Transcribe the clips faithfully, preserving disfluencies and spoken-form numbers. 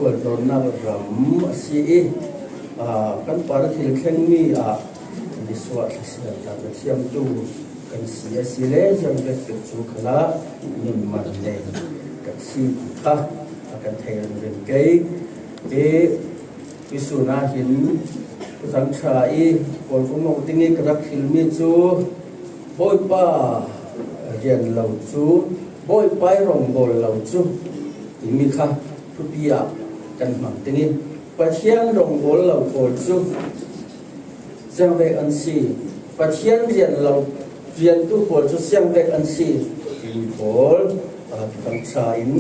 Khualdawnnak ram a si i, aa, kan par a thil thlengmi ah nisuah thlasial ta ka thiamtu kan si a si le, ziang vek pek cu khalah nun man nei kan si ti kha a kan thei ringring kei. I tuisun ah hin Thuthang ṭha i Kawl kum ding i ka rak hrilmi cu Bawipa rian lo cu, Bawipa i rong bawl lo cu timi kha thupi ah kan hmang ding i, Pathian rong bawl lo pawl cu ziangvek an si, Pathian rian lo riantu pawl cu ziangvek an si timi pawl, aa, Thuthang ṭha in,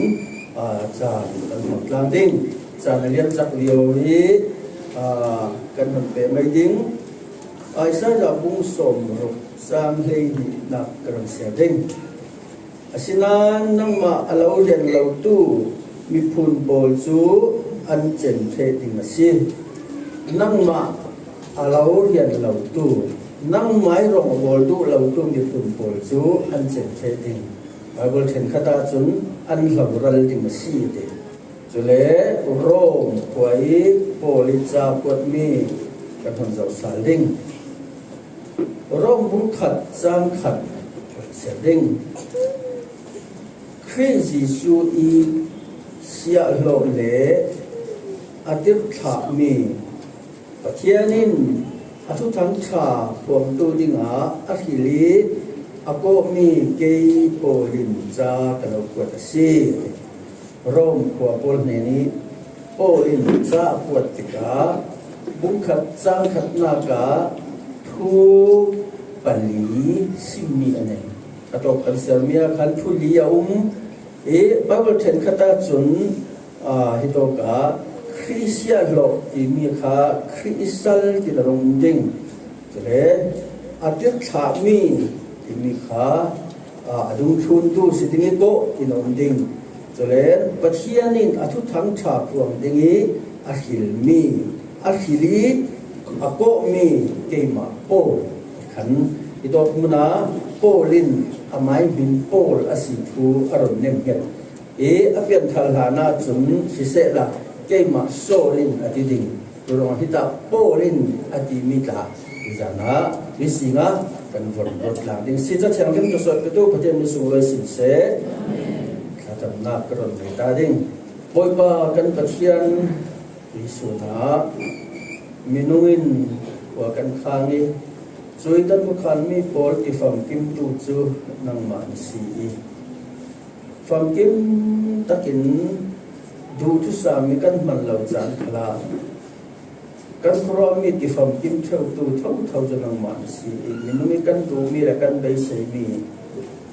aa, caan kan hmang tlang ding. Caan a lian cak lio hi, aa, kan hman peh mai ding. Isaiah bung sawm ruk cang hleihnih nak ka run siar ding. Asinain nangmah a lo rian lotu miphun pawl cu an cem ṭheh ding a si. Nangmah a lo rian lotu, nangmah i rong a bawl duh lotu miphun pawl cu an cem ṭheh ding. Baibal ṭhenkhat ahcun an hloral ding a si a ti. Cule Rom khua i Paul i ca kuatmi kan hun zoh sal ding. Rom bung khat cang khat kan siar ding. Khrih Jesuh i siahhlawh le a tirhthlahmi Pathian in a Thuthang ṭha phuangtu dingah a hril i a kawhmi kei Paul in ca ka lo kuat a si. Rom khua pawl hnen i Paul in ca a kuat tikah bung khat cang khatnak ah thu pali simmi a nei. A tawk kan siarmi ah khan thu li a um i, Baibal ṭhenkhat ahcun, aa, hitawk ah Khrih siahhlawh timi kha Khrih i sal tin a rung um ding. Cule a tirhthlahmi timi kha, aa, a dungthluntu si ding i kawh tin a um ding. Cule Pathian in a Thuthang ṭha phuang ding i a hrilmi, a hril i a kawhmi keimah Paul ti khan i tawk hmun ah Paul in amai hmin Paul a si thu a run nemhnget. I a pianthar hlan ahcun sisehla keimah Saul in a ti ding. Curuangah hitah Paul in a timi tla tuzan ah mizing ah kan von ruat lang ding si. Ca thianghlim tu sawt petu Pathian mi sunglawi sin seh. Thlacamnak ka run nei ta ding. Bawipa kan Pathian, tuisun ah minung in khua kan khang i, cui kan khua khanmi pawl tifamkimtu cu nangmah na si i, famkim takin duhthusami kan hman lo caan khalah kan khuaruahmi tifamkim ṭheutu thotho cu nangmah na si i, minung i kan duhmi le kan beiseimi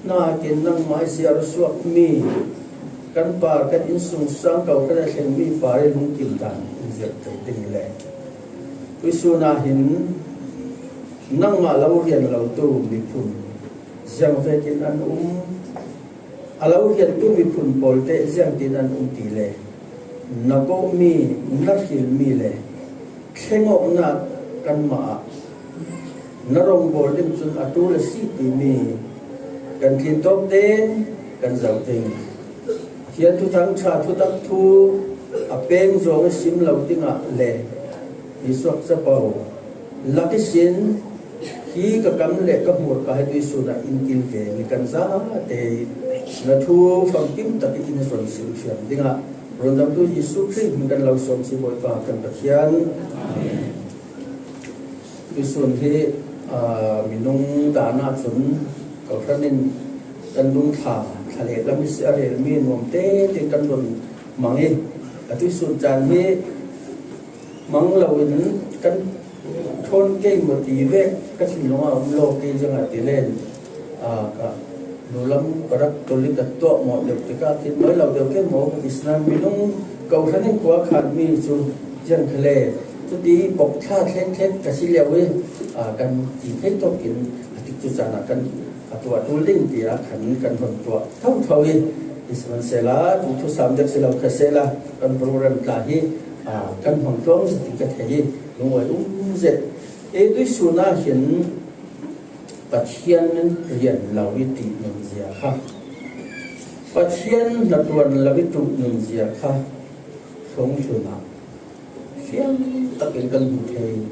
nakin nangmah i siar suakmi kan par, kan innsungsang, kawhhran a thlengmi par i lungkim dan in zirh ding le tuisun ah hin nangmah lo rian lotu miphun ziangvekin an um, a lo riantu miphun pawlte ziangtin an um ti le na kawhmi, na hrilmi le thlengawknak kanmah ah na rong bawl ding cun a ṭul a si timi kan tlintawk tein kan zoh ding. Pathian Thuthang ṭha thutak thu a peng zong i sim lo dingah le nisuak capo lak ihsin hi ka kam le ka hmurka hi tuisun ah in kilveng i kan zate na thu famkim tak i in i run simfiang dingah Rundamtu Jesuh Khrih hmin kan lo sawm si Bawipa kan Pathian. Tuisun hi, aa, minung dan ahcun kawhhran in kan dungthla, thlalek lam i si a relmi nuam tete kan run mang i, a tuisun caan hi mang loin kan ṭhawn kei maw ti vek ka thinlung ah um lo kei zongah ti len, aa, ka nulam ka rak tul i ka tuah mawh deuh tikah khin mawi lo deuh kei maw ka ti sinain minung kawhhran in khua khanmi cu ziang khale cuti bok thla thlengthlek ka si lio i, aa, kan ti thei tawkin a tikcu caan ah kan a tuah ṭul ding tiah khan kan hun tuah thotho i, i sihmanhsehlaw, tu thusam dek si lo kha sehla, kan program tla hi, aa, kan hmang ṭuang zet ding ka thei i, lungawi um zet. E, tuisun ah hin Pathian rian lo i ṭih nunzia kha, Pathian hnaṭuan lo i ṭuh nunzia kha, Kong hlun ah fiang takin kan hmu thei.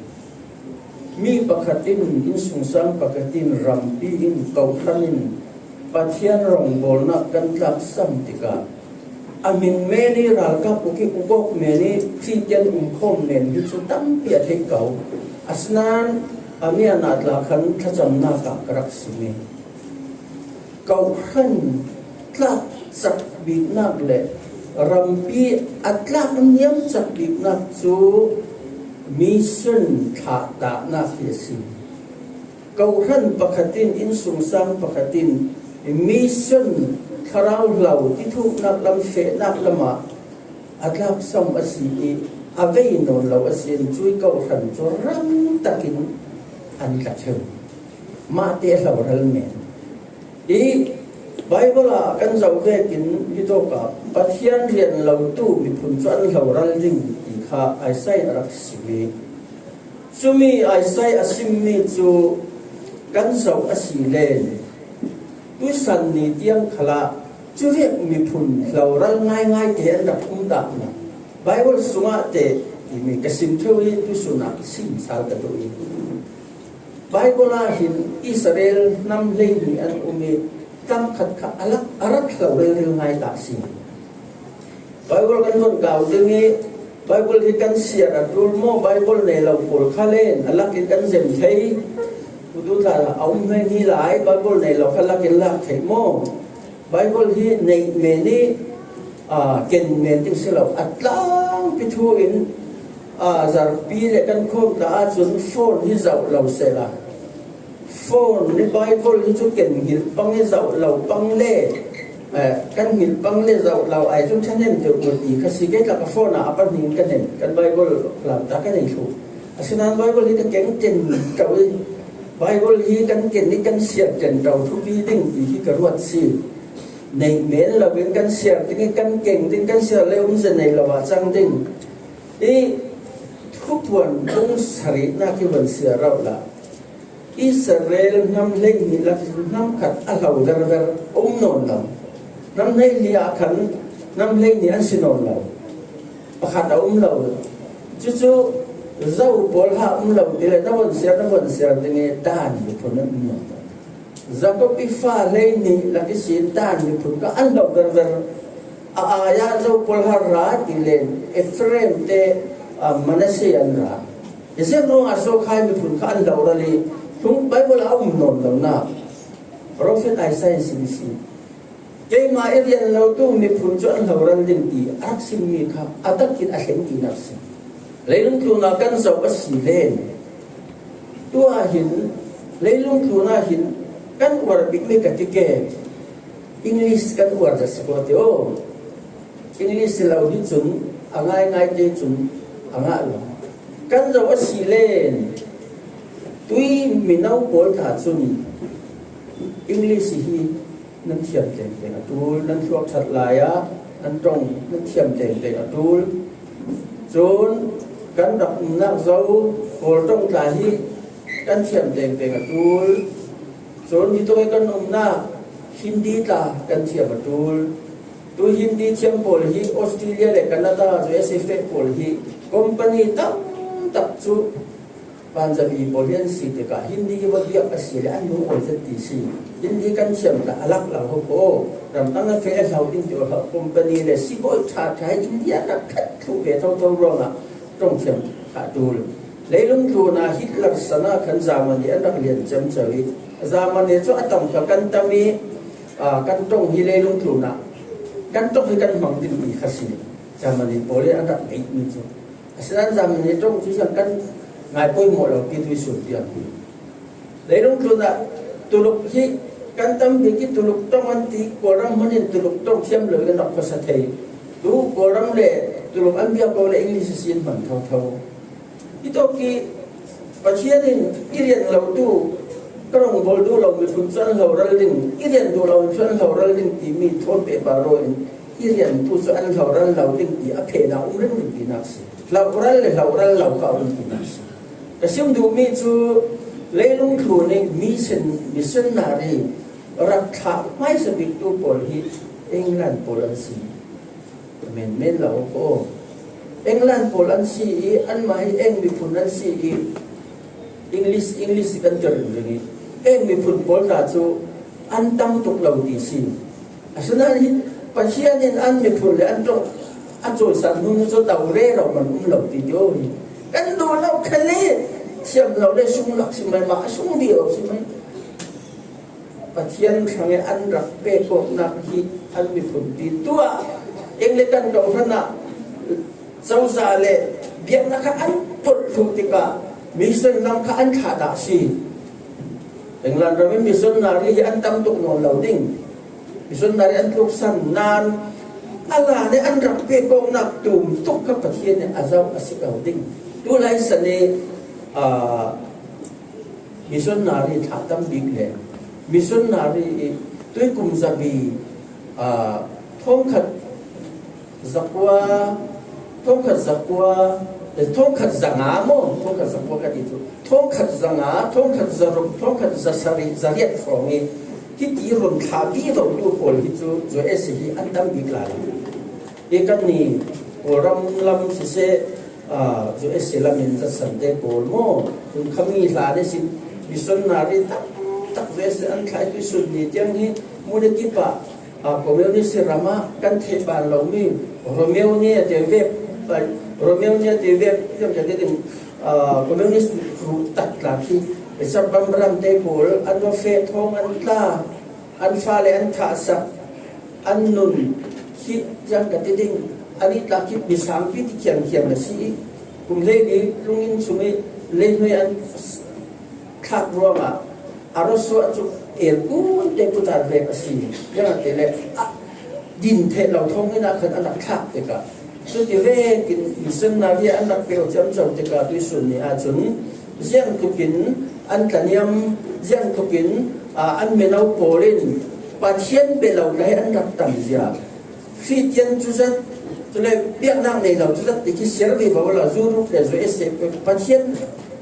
Mi pakhat in, innsungsang pakhat in, rampi in, kohhran in Pathian rongbawlna kan tlaksam tikah a min men i ralkap uk i ukawk men i Khristian umkhawm men hi cu tampi a theih ko. Asinain a mian ah tla khan thlacamnak ah ka rak sim i, kohhran tlak cak biknak le rampi a tlak niam cak biknak cu mission thlahdahnak hi a si. Kohhran pakhat in, innsungsang pakhat in mission thlarau hlo tithuknak lam, fehnak lamah a tlaksam a si i a vei nawn lo a si in, cui kohhran cu ram takin an tla ṭheu. Mahte a hloral men i Baibal ah kan zoh vekin hitawk ah Pathian rian lotu miphun cu an hloral ding ti kha Isaiah a rak sim i, cumi Isaiah a simmi cu kan zoh a si len tuisan ni tiang khalah cuvek miphun hloral ngaingai te an rak um dah maw? Baibal sungah te timi ka sim ṭheu i tuisun ah sim sal ka duh i, Baibal ah hin Israel hnam hleihnih an um i, tangkhat kha a lak a rak hlo rilril ngai ta a si. Baibal kan von kau ding i, Baibal hi kan siar a ṭul maw? Baibal nei lo pawl kha len a lak in kan zem thei. Tutu tla a um hmeng hi lai, Baibal nei lo kha lak in lak theih maw? Baibal hi neih men i, aa, ken men ding si lo, a tlangpi thu in, aa, zarhpi le kan khawm ta ahcun phone hi zoh lo sehla, phone nih Baibal hi cu ken hngilh pang i zoh lo pang le, eh, kan hngilh pang le zoh lo ai cun ṭhahnem deuh maw ti kha si. Kei tla ka phone ah a pahnih in ka nei, kan Baibal lam ta ka nei thluh. Asinain Baibal hi ka keng ṭenṭo i, Baibal hi kan ken i kan siar ṭenṭo thupi ding ti hi ka ruat si. Neih men lo in kan siar ding i kan keng ding, kan siar le um zia nei lo ah cang ding i, Thupuan bung sarihnak hi van siar rauh la. Israel hnam hleihnih lak hnam khat a hlo verver a um nawn lo. Hnam hleihnih ah khan hnam hleihnih an si nawn lo. Pakhat a um lo. Cucu zo pawl ha um lo ti le na von siar, na von siar ding i Dan miphun an um nawn lo. Jakob i fa hleihnih lak ihsin Dan miphun kha an hlo verver. A ai ah zo pawl ha ra ti le Efraim te, aa, Manasseh an ra. Ziang ruangah so khai miphun kha an hloral i, hnung Baibal a um nawn lo nak. Profet Isaiah sin si. Keimah i rian lotu miphun cu an hloral ding ti a rak simmi kha a tak in a thleng tinak si. Leilung tlun ah kan zoh a si len, tu ah hin, leilung tlun ah hin kan uar bikmi ka ti ke, English kan uar zat si ko ti aw. English si lo hi cun a ngaingai te cun a ngah lo. Kan zoh a si len, tui mino pawl ta cun English hi nan thiam tengteng a ṭul, nan thluak ṭhat lai ah nan ṭong nan thiam tengteng a ṭul. Cun kan rak umnak zo Kawl ṭong tla hi kan thiam tengteng a ṭul. Cun hitawk i kan umnak Hindi tla kan thiam a ṭul. Tu Hindi thiam pawl hi Australia le Canada, U S A feh pawl hi company tam tak cu Punjabi pawl hi an si tikah Hindi i va biak a si le an lungawi zet ti si. Hindi kan thiam tla a lak lo ho ko. Ramdang a feh a hlau ding ti aw hlau company le sibawi ṭha ṭha hi India rak khat thluh ve thotho ruangah ṭong thiam kha ṭul. Leilung tlun ah Hitler san ah khan Germany an rak lian ciamco i Germany cu a tam kha kan tam i, aa, kan ṭong hi leilung tlun ah kan ṭong hi kan hmang ding ti kha si. Germany pawl in an rak peihmi cu. Asinain Germany ṭong cu siang kan ngai pawimawh lo pi tuisun tiang. Leilung tlun ah Tuluk hi kan tam bik i Tuluk ṭong an ti, Kawlram hmun in Tuluk ṭong thiam lo in an rak khuasa thei. Tu Kawlram le Tuluk an biak ko le English a si in hman thotho. Hitawk i Pathian in i rian lotu, ka rongbawl duh lo miphun cu an hloral ding, i rian duh lo miphun an hloral ding timi thawn pehpar aw in i riantu cu an hloral lo ding ti a phen a um ringring tinak si. Hloral le hloral lo kha a um tinak si. Ka sim duhmi cu leilung tlun i mission, missionary rak thlah hmaisa biktu pawl hi England pawl an si. Ka menmen lo ko. England pawl an si i, anmah hi eng miphun an si i, English, English kan ti ringring i, eng miphun pawl ta cu an tam tuk lo ti si. Asinain hi Pathian in an miphun le an ṭong a cawlsat hnu cu do rero man um lo ti deuh hi. Kan duh lo khan le siam lo le sung lak si mai mah, a sung viau si mai. Pathian hrangih an rak pek awknak hi an miphunpi tuah. Anglican kawhhran ah cozah le biaknak kha an polh thluh tikah mission lam kha an thlah dah si. England ram in missionary hi an tam tuk nawn lo ding. Missionary an tluksan nain a lan i an rak pek awknak tum tuk kha Pathian nih a zoh a si ko ding. Tulai san i, aa, missionary thlah tam bik le missionary i tuikum zabi, aa, thawngkhat zakua, thawngkhat zakua, eh, thawngkhat zanga maw? Thawngkhat zakua ka ti cu. Thawngkhat zanga, thawngkhat zaruk, thawngkhat zasarih, zariat hrawng i hiti run thlah vivotu pawl hi cu U S A hi an tam bik lai lo. I kanni Kawlram lam siseh, aa, U S A lam in zatsante pawl maw? Tun khami hlan ihsin missionary tam tak U S A an thlai tuisun ni tiang hi mun i kip ah, aa, communist ram ah kan theih ban lomi Romania te vek, aa, Romania te vek tiang ka ti ding, aa, communist ruh tak tla khi Richard Bambram te pawl an va feh thawng an tla, an fale an thahsak, an nun khi tiang ka ti ding, an i tla khi mi sangpi ti khiangkhiang a si i, kum hleili lungin sung i leihnuai an thlak ruangah a ruahsuah cu elkun te putar vek a si. Ziangahtile a din theih lo thawngin ah khan an rak thlak tikah, cuti vekin missionary an rak pek ciamco tikah tuisun ni ahcun ziangtlukin an tlaniam, ziangtlukin, aa, an mino pawl in Pathian bia lo lai an rak tam zia. Fitian cuzat, cule biaknak nei lo cuzat ti khi siar vivo lo, Europe le U S A Pathian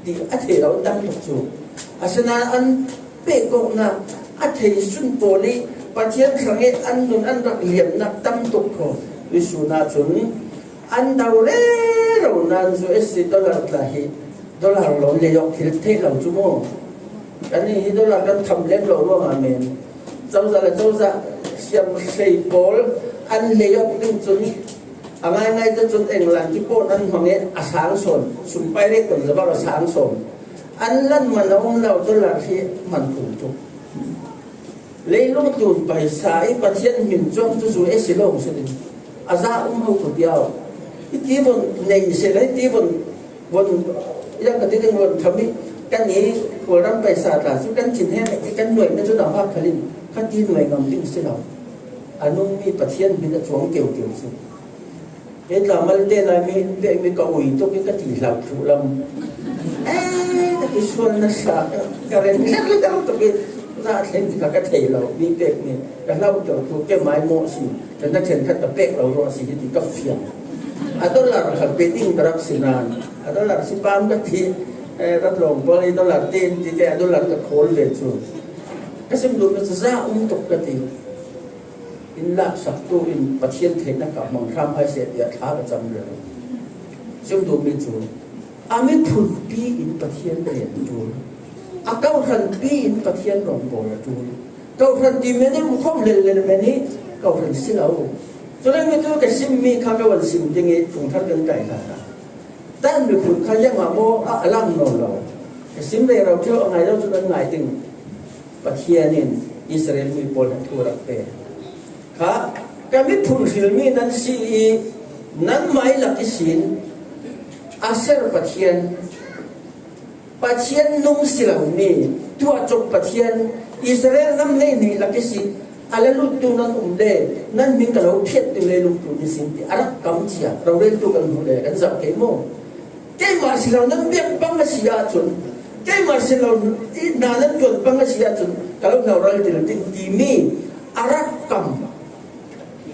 ti a thei lo an tam tuk cu. Asinain an pek awknak a thei sun pawl i Pathian hrangih an nun an rak liamnak tam tuk kho. Tuisun ahcun an do rero nain U S A dollar tla hi dollar lo le awk thil theih lo cu maw? Kan i hi dollar kan tham lem lo ruangah men. Cozah le cozah siam hlei pawl an le awk ding cun a ngaingai te cun England ki pawn an hmang i a sang sawn, sumpai rek ton zabar a sang sawn. An lan man a um lo dollar hi man phung tuk. Leilung tun paisa i Pathian hmin cuang cu U S A lawng si ding. A za um ho ko tiau. I ti von nei si lai ti von, von, yang ka ti ding von thami kan i Kawlram paisa ta cu kan chin he kan nuai na cu na ha khalin ka ti nuai ngam ding si lo. A nung mi Pathian hmin a cuang keu keu si. Kei tla malte lai mi pek mi ka ui tuk i ka ti hlauh thluh lam. Eh, ka ti sual nasa ka, ka ren hlauh tuk i za thleng ti kha ka thei lo mi pek mi ka hlauh tuk tu ke mai maw si, ka na chen khat ka pek lo ruah si ti ka fiang. A dollar khat pe ding ka rak si nan a dollar si pam ka ti, eh, rat lawng pawl i dollar ten ti ke a dollar ka khawl ve cu. Ka sim duh ka cu za um tuk ka ti. In lahsaktu in Pathian theihnak ah hmang hram hai seh tiah thla ka cam rero. Sim duhmi cu a miphunpi in Pathian rian a ṭul, a kawhhranpi in Pathian rawngbawl a ṭul. Kawhhran ti men i um khawm lel lel men i kawhhran si lo. Cule mi tu ka simmi kha ka van sim ding i thungthar kan kai hna hna. Dan miphun kha ziangah maw a, a lang nawn lo. Ka sim rero ṭheo a ngai lo cu kan ngai ding. Pathian in Israel mi pawl a thu a rak pe. Kha, ka miphun hrilmi nan si i, nanmah i lak ihsin Aser Pathian, Pathian nung si lomi, tuah cawk Pathian, Israel nam hleihnih lak ihsin a la luttu nan um le, nan hmin ka lo phiat ding leilung tlun ihsin ti a rak kam cia, roreltu kan hmuh le kan zoh kei maw? Keimah si lo nan biak bang a si ahcun, keimah si lo i hna nan ṭuan bang a si ahcun ka lo hno ral dil ding timi a rak kam.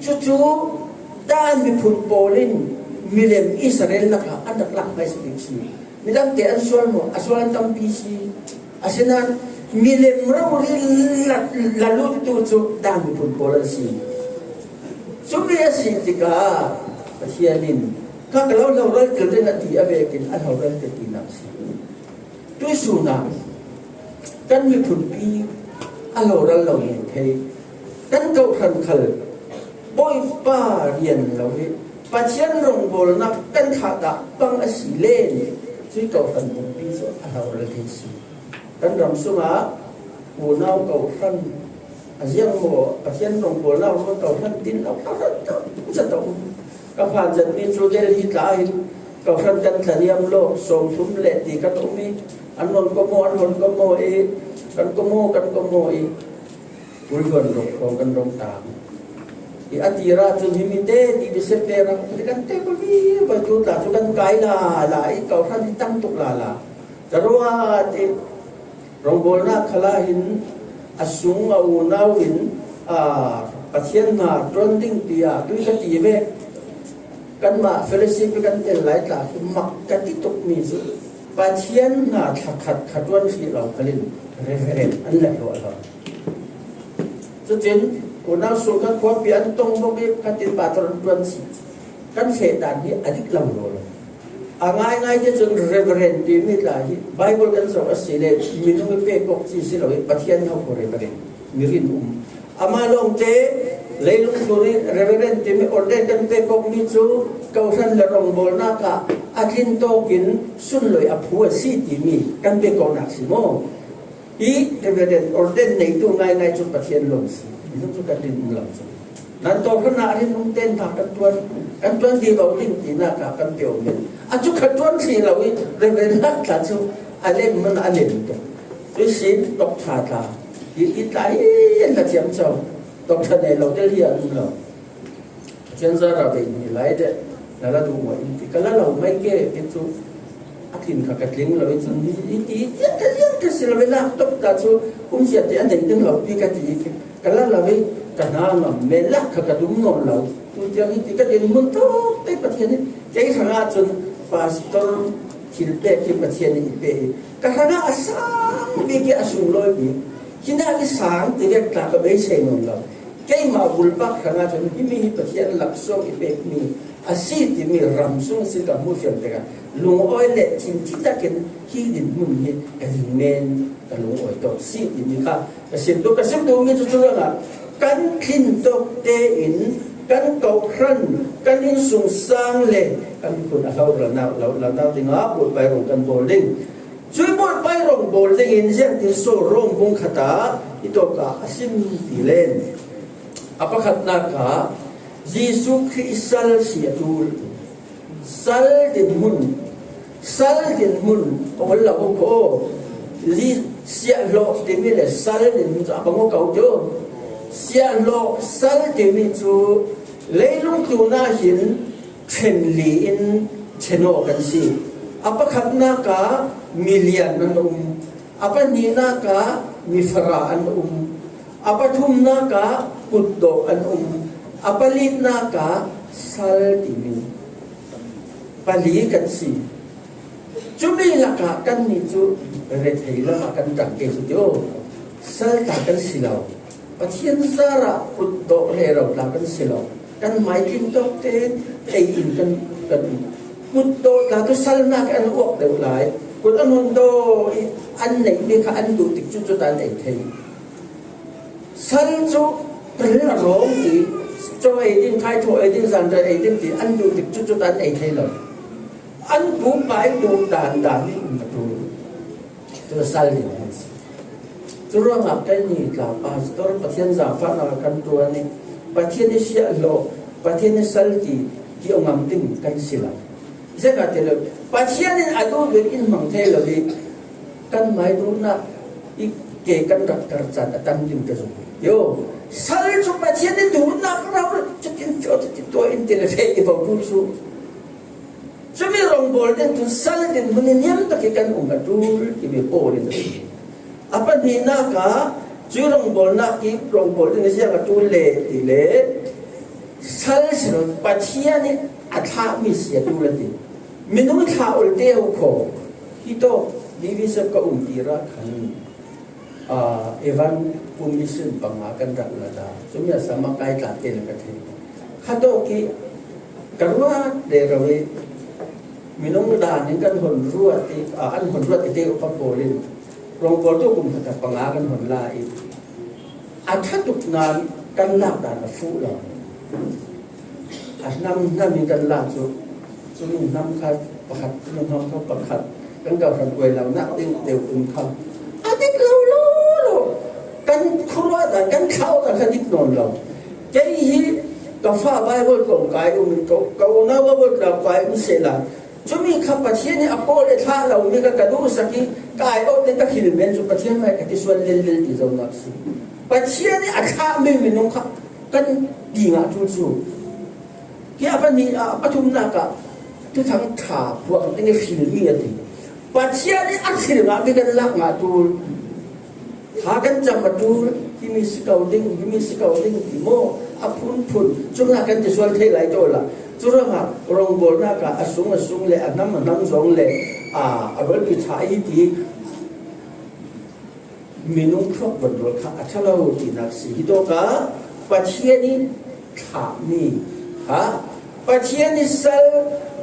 Cucu Dan miphun pawl in milem Israel lakah an rak lak ngai si ding si. Midangte an sual maw? A sual an tampi si. Asinain milem rori la, la luttu cu Dan miphun pawl an si. Cumi a si tikah Pathian in Kha ka lo hloral tel ding a ti a vekin a hloral tel ti nak si. Tuisun ah kan miphunpi a hloral lo nen thei. Kan kohhran khal Bawipa rian lo hi Pathian rongbawlna kan thahdah bang a si len, cui kohhran pumpi cu a hloral thei si. Kan ram sungah unau kohhran a ziang maw, Pathian rongbawlna hrawng kohhran tin lo kohhran tam zat a um. Ka phan zatmi cu Delhi tla hin kohhran kan tlaniam lawh, sawmthum le ti kan um i, an hon ko maw, an hon ko maw i, kan ko maw, kan ko maw i, Kulhuan rawk hrawng kan rawng tang i, a tir ahcun himi te ti bi sep le rak kan te ko vivo tu tla cu kan kai lala i, kohhran hi tam tuk lala. Ka ruat i, rongbawlnak khal ah hin a sung a unau in, aa, Pathian hna ṭuan ding tiah tui ka ti ve. Kanmah fellowship i kan tel lai tla khi mak ka ti tukmi cu Pathian hna thlakhat kha ṭuan hrih lo khalin Reverend an let hrawh lo. Cucun unau sung kha khuapi an tong bawk i khatin pastor an ṭuan si. Kan feh dan hi a dik lo lo. A ngaingai te cun Reverend timi tla hi Bible kan zoh a si le minung i pek awk ci si lo i Pathian hau ko Reverend mi rin um. Amah lawngte leilung tlun i Reverend timi ordain kan pek awkmi cu kohhran le rongbawlnak ah a tlin tawk in sunloi a phu a si timi kan pek awknak si maw? I Reverend ordain neitu ngaingai cu Pathian lawng si. Minung cu kan rin um lo cu. Nan tawh hran ah rin um ten hna kan ṭuan, kan ṭuan vivo ding tinak ah kan pek men. A cu kha ṭuan si lo i Reverend nak tla cu a lem man a lem tuk. Cu sin tok ṭha tla. I, i tla hi an la thiam co. Tok ṭha nei lo te hi an um lo. Pathian zara ve ni lai de, na la duh maw in ti, ka la lo mai ke, ke cu a tlin kha ka tling lo i cun, i ti, ian ka, ian ka si lo i lak tok ta cu, um sia ti a nei ding lo pi ka ti, ka la lo i ka hna ngam men lak kha ka dum nawn lo. Tu tiang i ti ka din mun tok te Pathian i, kei hrangah cun pastor thil pek hi Pathian i pe i, ka hrangah a sang bik i a sunglawi bik, hi nak i sang ti vek tla ka beisei nawn lo. Keimah bulpak hrangah cun himi hi Pathian laksawng i pekmi a si timi ram sung si ka hmuh fiang tikah lungawi le thinthi takin hi dinhmun hi ka ding men ka lungawi tawk si timi kha ka sim tuk. Ka sim duhmi cu cu ruangah kan thlin tawk tein kan kohhran, kan innsungsang le kan miphun a hloral nak lo, lo nak dingah buaipai rung kan bawl ding. Cui buaipai rung bawl dingin ziangtin so Rom bung khat ah i tawk ah a sim ti len. A pakhatnak ah Jesuh Khrih sal si a tul. Sal dinhmun, sal dinhmun a ol lo ko. Siahhlawh timi le sal dinhmun cu a bang ko ti. Siahhlawh sal timi cu leilung tlun ah hin ṭhenli in ṭhen aw kan si. A pakhatnak ah milian an um, a pahnihnak ah mifara an um, a pathumnak ah kutdawh an um, a palinak ah sal timi pali kan si. Cumi lakah kannih cu rethei lamah kan ṭang ke cu tio, sal tla kan si lo. Pathian zarah kutdawh rero tla kan si lo. Kan mai tling tawk tein ei in kan, kan kutdawh tla tu salnak an uak deuh lai. Kut an hun daw i an neihmi kha an duh tik cu cutan ei thei. Sal cu pel a rawng ti, cawng ei ding, thaithawh ei ding, zanrel ei ding ti an duh tik cu cutan ei thei lo. An pupa i duh dan dan i um a ṭul. Cu sal ding an si. Cu ruangah kannih tla pastor Pathian zaangfahnak a kan ṭuan i Pathian i siahhlawh, Pathian i sal ti, ti a ngam ding kan si lo. Ziangahtile Pathian in a duh duh in hmang thei lo i kan mai duhnak i ke kan rak kar caan a tam ding ka zong. Yo, sal cu Pathian i duhnak rau cutin tua, cutin tua in ti le feh i vo duh cu. Cumi rawngbawl ding tun sal dinhmun i niam tak i kan um a ṭul timi Paul in a si. A pahnihnak ah cui rongbawlnak i rawngbawl ding a ziang a ṭul le ti le sal si lo, Pathian i a thlahmi si a ṭul a ti. Minung i thlah olte ho kho hi tawk, division ka um ti ra khan, aa, Evan kum mission panga kan rak la ta. Cumi a sama kai tla te le ka thei. Kha tawk i ka ruat rero i Minung dan in kan hon ruat i, a, an hon ruat i te upa pawl in rongbawltu kum khat a panga kan hon la i, a thatuk nan kan lak dan a fuh lo. A hnam hnam in kan lak chu, chu min hnam kha pakhat, chu min hnam kha pakhat, kan kal khan kuai lo nak ding deuh um kha. A dik lo lo lo. Kan khuaruah dan, kan thlau dan kha dik nawn lo. Kei hi ka fa Bible kong kai um in, ka, ka unau Bible kong kai um sehla, chumi kha Pathian in a pawl le thlah lo mi kha ka duhsak i, ka aiawh te ka hilh men chu Pathian mai ka kisual lel lel ti zo nak si. Pathian in a thlah mi minung kha kan ti ngah tul chu. Kei a pahni, a pathumnak ah Thuthang Ṭha phuang ding i hrilh mi a ti. Pathian in a hrilh ngah mi kan lak ngah tul. Thla kan cam a tul, himi si ko ding, himi si ko ding ti maw? A phunphun, cungah kan ti sual thei lai tawh la. Cu ruangah rongbawlnak ah a sung a sung le a hnam a hnam zong le, a, a rualpi ṭha i ti minung thluak van rual kha a ṭha lo tinak si. Hi tawkah Pathian in thlahmi kha, Pathian i sal,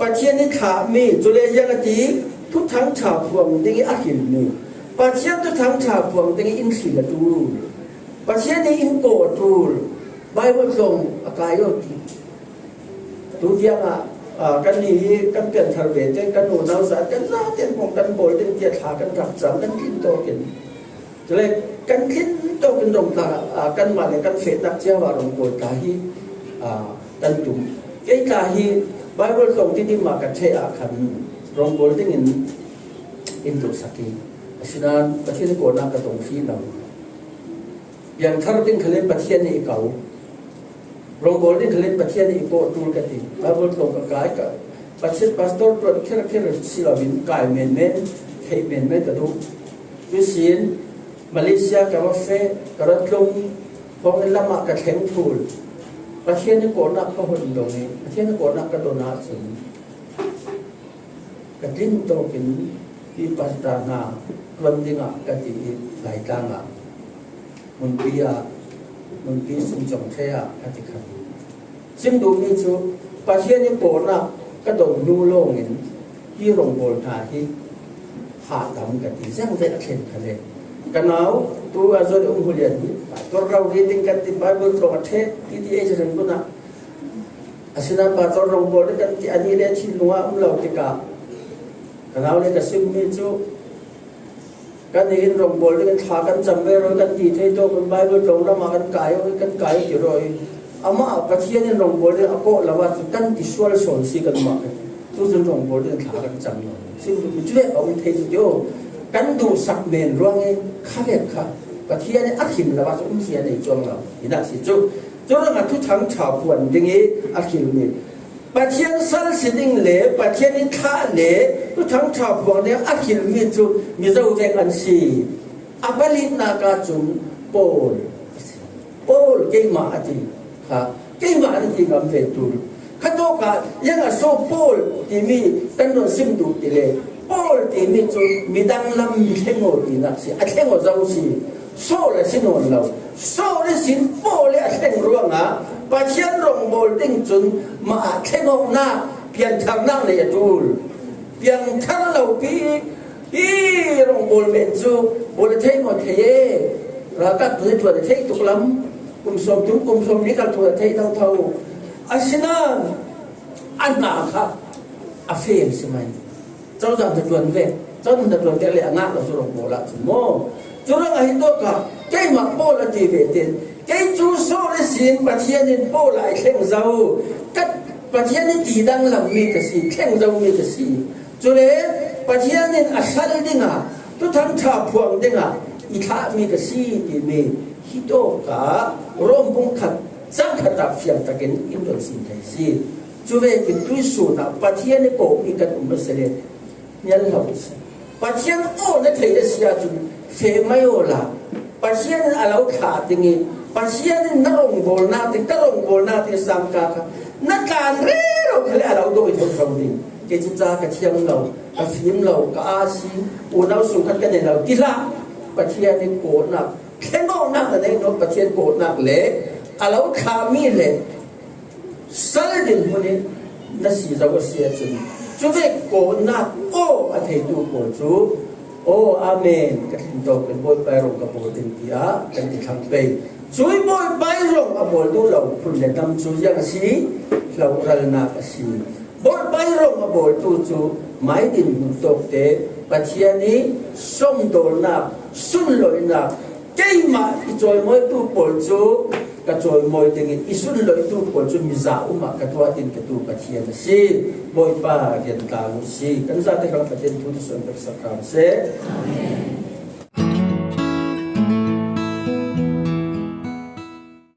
Pathian i thlahmi, cule ziang a ti, Thuthang Ṭha phuang ding i a hrilhmi. Pathian Thuthang Ṭha phuang ding i in hrilh a tul. Pathian i in kawh a tul. Bible tlawng a kai aw ti. Tu tiangah, a, kan ni hi kan pianthar ve te, kan unau zat, kan zate hmawng kan bawl ding tiah thla kan rak cam, kan tlin tawkin. Cule kan tlin tawkin dong tla, a, kanmah le kan fehnak cio ah rong bawl tla hi, a, kan tum. Kei tla hi Bible tlawng tidim ah ka theih ah khan rong bawl dingin in duhsak i, asinain Pathian kawhnak ka tong hrih lo. Piangthar ding khalin Pathian nih i ko. Rongbawl ding khalin Pathian nih i kawh tul ka ti. Bible tlawng ka kai ka. Pathian pastor tuan kher kher si lo in kai menmen, theih menmen ka duh. Cusin Malaysia ka va feh, ka ra tlung, thawngin lamah ka thleng thul. Pathian i kawhnak ka hon dong i, Pathian i kawhnak ka don ahcun, ka tlin tawkin hi pastor hna tuan dingah ka ti i Laitlang ah, hmunpi ah, hmunpi sung cawng ṭhe ah ka ti khan. Sim duhmi cu Pathian i kawhnak ka don hnu lawngin hi rongbawl hna hi hahdam ka ti, ziangvek a thlen kha le. Ka nau tu a zon um Hulian hi pastor rori ding kan ti, Bible tlawng a ṭhek ti ti ei zan kun ah, asinain pastor rongbawl ding kan ti, anih le thinlung ah um lo tikah ka nau le ka simmi cu, kan in rongbawl ding thla kan cam ve rua kan ti thei tawk, kan Bible tlawng lamah kan kai aw, kan kai ti rua i, amah Pathian in rongbawl ding a kawh lo ahcun kan ti sual sawn si kanmah. Tucun rongbawl ding thla kan cam lo. Sim duhmi cu vek a um thei cu tio, kan duhsak men ruangin kha vek kha Pathian in a him lo ahcun um si a nei cuang lo. Hi nak si cu, cu ruangah Thuthang Ṭha phuan ding i a hrilmi, Pathian sal si ding le Pathian i thlah le Thuthang Ṭha phuang ding a hrilmi cu mizo vek an si. A palinak ahcun Paul a si. Paul keimah a ti kha, keimah a ti ngam ve tul. Khatawkah ziangah so Paul timi kan rawn sim duh ti le, Paul timi cu midang lam mi thleng aw tinak si, a thleng aw zo si. Saul a si nawn lo. Saul ihsin Paul i a thleng ruangah Pathian rongbawl ding cun mah ah thleng awknak, piantharnak nei a ṭul. Piangthar lo pi hi rongbawl men cu bawl a thei maw? Thei e. Ralkap tu hi ṭuan a thei tuk lam. Kum sawm tum, kum sawm ni kal ṭuan a thei thotho. Asinain a hna kha a fem si mai. Cozah hna ṭuan ve. Cozah hna ṭuan ve le a ngah lo cu rongbawl ah cun maw? Cu ruangah hi tawkah keimah Paul a ti ve tein, kei cu Saul ihsin Pathian in Paul ah i thleng zo. Ka Pathian i ti danglam mi ka si, thleng zo mi ka si. Cule Pathian in a sal dingah, Thuthang Ṭha phuang dingah i thlahmi ka si timi hi tawkah Rom bung khat cang khat ah fiang takin in rawn sim thei si. Cu vekin tuihsun ah Pathian i kawhmi kan um a si le, hnial lo a si. Pathian aw na theih a si ahcun feh mai awla, Pathian in a lo thlah ding i, Pathian in na rawngbawlnak ding, ka rawngbawlnak ding sangka kha na tlan rero khal le a lo dawi thotho ding. Kei cu ca ka thiam lo, ka fim lo, ka aa si, unau sung khat ka nei lo ti hlah. Pathian i kawhnak, thleng awknak na neih hnawh, Pathian kawhnak le a lo thlahmi le sal dinhmun in na si zo a si ahcun, Cuvek kawhnak aw a theitu pawl cu, "Aw, amen, ka tling tawk in Bawipa ih rong ka bawl ding," tiah kan ti thlang pei. Cui Bawipa ih rong a bawl duh lo phun le dam cu ziang a si? Hloralnak a si. Bawipa ih rong a bawltu cu mai din hmuh tawk te Pathian ih sawmdawlnak, sunloihnak, keimah i cawimawitu pawl cu ka cawimawi ding ih, i sunloihtu pawl cu miza um ah ka tuah ding ka tu Pathian a si. Bawipa rian tlang u si. Kan zate khalah Pathian thu ti suan pek sak hram seh.